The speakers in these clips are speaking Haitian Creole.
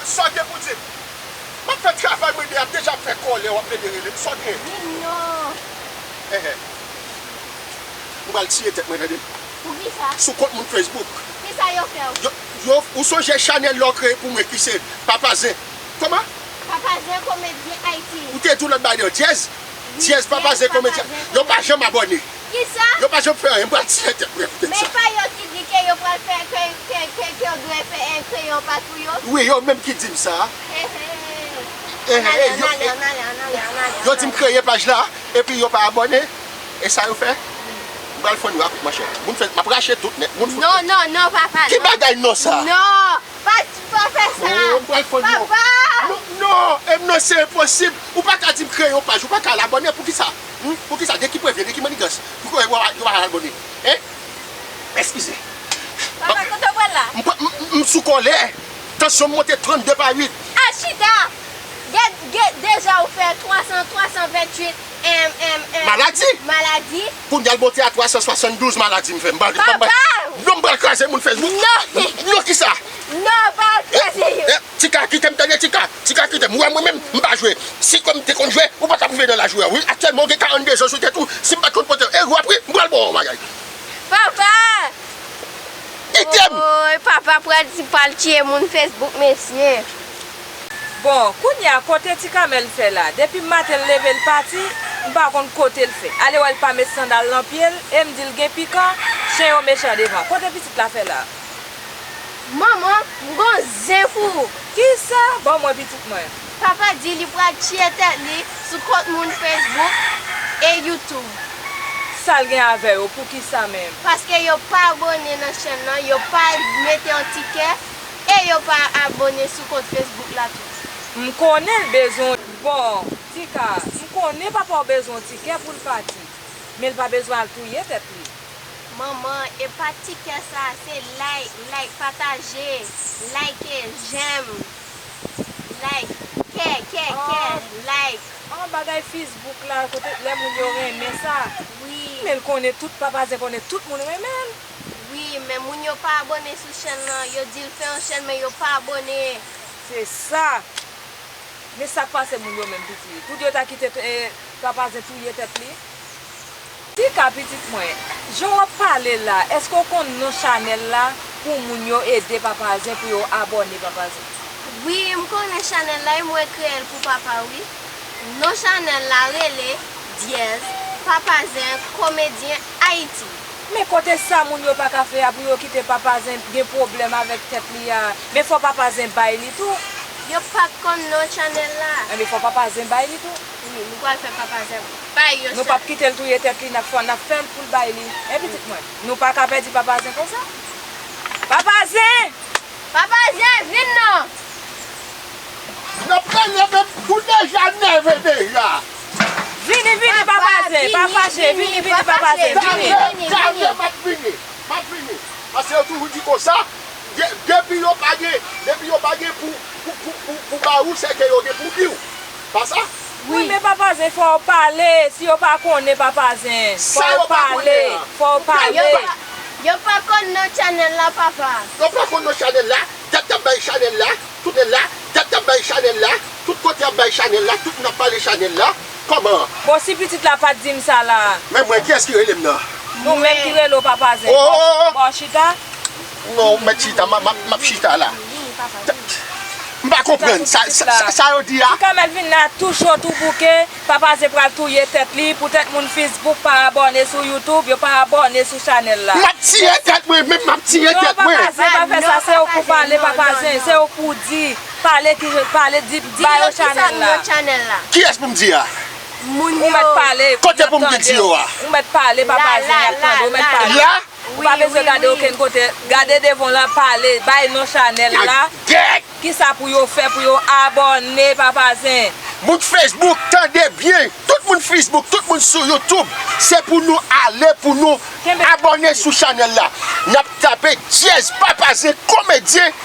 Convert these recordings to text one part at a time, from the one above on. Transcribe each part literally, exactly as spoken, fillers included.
Sa w gen pou di m? M ap fè travay mwen, de ap deja ap fè kòlè, w ap vle de rele m. Sa w gen? Di non. Ehe. M pral tiye tèt mwen, tande. Poukisa? Sou kont moun Facebook. Kisa yo fè w? Yo, yo, ou sonje chanèl la w kreye pou mwen ki se Papa Zen. Kòman? Papa Zen Komedyen Ayiti. Ou te di w lòt bagay nan Dyèz? Dyèz Papa Zen Komedyen. Yo pa janm abòne. Kisa? Yo pa janm fè anyen, m pral tiye tèt mwen poutèt sa. Men pa yo ki di ke yo pral fè, ke, ke, ke, ke yo dwe fè, eh, kreye yon paj pou yo? Wi, yo menm ki di m sa. He, he. Ehe, ann ale, yo, ann ale, ann ale, ann ale, ann ale, ann ale. Yo di m kreye paj la, epi yo pa abòne. E sa yo fè? M pral fann yo ak, monchè. Moun fè, m ap rache tout nèt. Moun fout. Non, non, non, papa, non. Ki bagay non sa? Non, pa, pa fè sa. Non, m pral fann yo. Papa! Non, non, e non, se enposib. Ou pa ka di m kreye yon paj, ou pa ka al abòne, poukisa? Hmm? Poukisa? De ki prèv, de ki mannigans? Poukisa yo, yo pa al abòne? Hein? Eskize. Papa, kote w pral la? M, m, m, m sou kòlè. Tansyon m monte trannde pa uit. Al chita! Gen, gen, deja ou fè twa san, twa san venntuit, em, em, em, maladi. Maladi. Kounye a l monte a twa san swasanndouz maladi m fè. M pral, m pral, papa! Non, m pral kraze moun Facebook. Non! Non, kisa? Non, pa kraze yo. Eh, eh, Tika, kite m, tande, Tika. Tika, kite m. Ou wè mwen menm, m pa jwe. Si kòm m te konn jwe, ou pa t ap rive nan laj ou a. Wi, aktyèlman, ou gen karannde zan sou tèt ou. Si m pa t konn pote, e, w ap ri, m pral ba w yon bagay. Papa! Kite m! Oy, papa pral, pral tiye moun Facebook, mesye. Bon, kounye a, kote Ti Kamèl fè la? Depi maten l leve l pati, m pa konn kote l fè. Ale wè l pa met sandal nan pye l, e m di l gen pikan, chen yo mechan devan. Kote pitit la fè la? Manman, m gon zen pou ou. Kisa? Ban mwen pitit mwen. Papa di li pral tiye tèt li sou kont moun Facebook e YouTube. Sa l gen avè yo? Poukisa menm? Paske yo pa abòne nan chèn nan, yo pa mete yon ti kè, e yo pa abòne sou kont Facebook la tou. M konnen l bezwen, bon, Tika, m konnen papa w bezwen yon ti kè pou l pati, men l pa bezwen al touye tèt li. Manman, e pa ti kè sa, se like, like, pataje, like, j'aime, like, kè, kè, kè, like. An, bagay Facebook la, kote lè moun yo renmen sa. Wi. Men l konnen tout, Papa Zen konnen tout moun renmen l. Wi, men moun yo pa abòne sou chèn nan, yo di l fè yon chèn, men yo pa abòne. Se sa. Men sa k pase moun yo menm pitit? Pou yo ta kite, eh, Papa Zen touye tèt li? Tika pitit mwen, jan w ap pale la, èske w konn non chanèl la pou moun yo ede Papa Zen, pou yo abòne Papa Zen? Wi, m konnen chanèl la, e mwen kreye l pou papa, wi. Non chanèl la rele dyèz Papa Zen Komedyen Ayiti. Men kote sa moun yo pa ka fè a pou yo kite Papa Zen gen pwoblèm avèk tèt li a? Men fò Papa Zen bay li tou. Yo pa konn non chanèl la. Enben fò Papa Zen bay li tou. Wi, nou pral fè Papa Zen bay yo chanèl. Nou p ap kite l touye tèt li, n ap fè, n ap fè l pou l bay li. E pitit mwen, nou pa ka pèdi Papa Zen konsa. Papa Zen! Papa Zen, vin non! N ap rele menm, ou deja nève deja. Vini, vini, Papa Zen, pa fache, vini, vini, Papa Zen, vini. Talè, talè, m ap vini, m ap vini. Paske yo toujou di konsa, de-, depi yo pa gen, depi yo pa gen pou, pou, pou, pou, pou ba ou, se ke yo gen pou di w. Pa sa? Wi, men Papa Zen, fò w pale, si yo pa konnen Papa Zen, fò w pale, fò w pale. Yo pa, yo pa konn non chanèl la, papa. Yo pa konn non chanèl la, dat y ap bay chanèl la, tout nèg la, dat y ap bay chanèl la, tout kote y ap bay chanèl la, tout moun ap pale chanèl la. Kòman? Bon, si pitit la pa t di m sa la. Men mwen, kiyès ki rele m nan? Nou menm ki rele w Papa Zen. Oh, oh, oh. Bon, chita. Non, m mèt chita, m ap, m ap, m ap chita la. M pa konprann sa, sa, sa, sa yo di a. Ti Kamèl vin la tou cho, tou bouke. Papa Zen pral touye tèt li, poutèt moun Facebook pa abòne sou YouTube, yo pa abòne sou chanèl la. M ap tiye tèt mwen, menm m ap tiye tèt mwen. Non, Papa Zen, pa fè sa, se ou pou pale, Papa Zen, se ou pou di, pale ki, pale, di, di ba yo chanèl la. Kiyès pou m di a? Ou mèt pale. Kote pou m di yo a? Ou mèt pale, Papa Zen, y ap tande, ou mèt pale. La? Ou pa bezwen gade okenn kote. Gade devan w lan, pale, bay non chanèl la. Kisa pou yo fè pou yo abòne, Papa Zen? Moun Facebook, tande byen. Tout moun Facebook, tout moun sou YouTube, se pou nou ale, pou nou abòne sou chanèl la. N ap tape dyèz Papa Zen Komedyen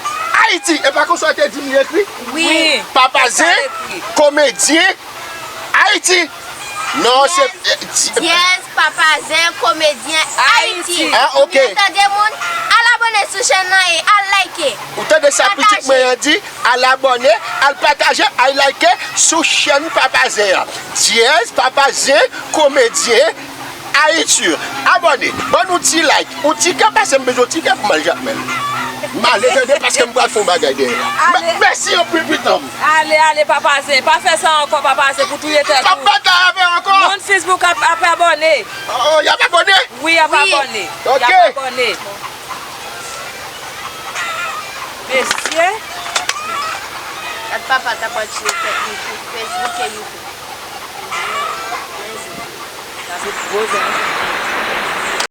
Ayiti. E pa konsa w te di m li ekri? Wi. Papa Zen Komedyen Ayiti. Non, se, eh, di- Dyèz Papa Zen Komedyen Ayiti. Ah, ok. Ou byen tande, moun? Al abòne Sou chèn nan e, al like. Ou tande sa pitit mwen an di? Al abòne, al pataje, al like sou chèn Papa Zen an. Dyèz Papa Zen komedyen Ayiti. Abòne, ban nou ti like, yon ti kè, paske m bezwen yon ti kè pou m al Jakmèl. M ale tande paske m pral fè yon bagay dèyè. Mèsi anpil pitit mwen. Ale, ale, Papa Zen. Pa fè sa ankò, Papa Zen, pou touye tèt ou. M ap batay avè w ankò. Moun Facebook ap abòne. Oh, y ap abòne? Wi, y ap abòne. Y ap abòne. Mesye. Gad papa ta pral tire tèt li sou Facebook e YouTube. Sa se gwo zam.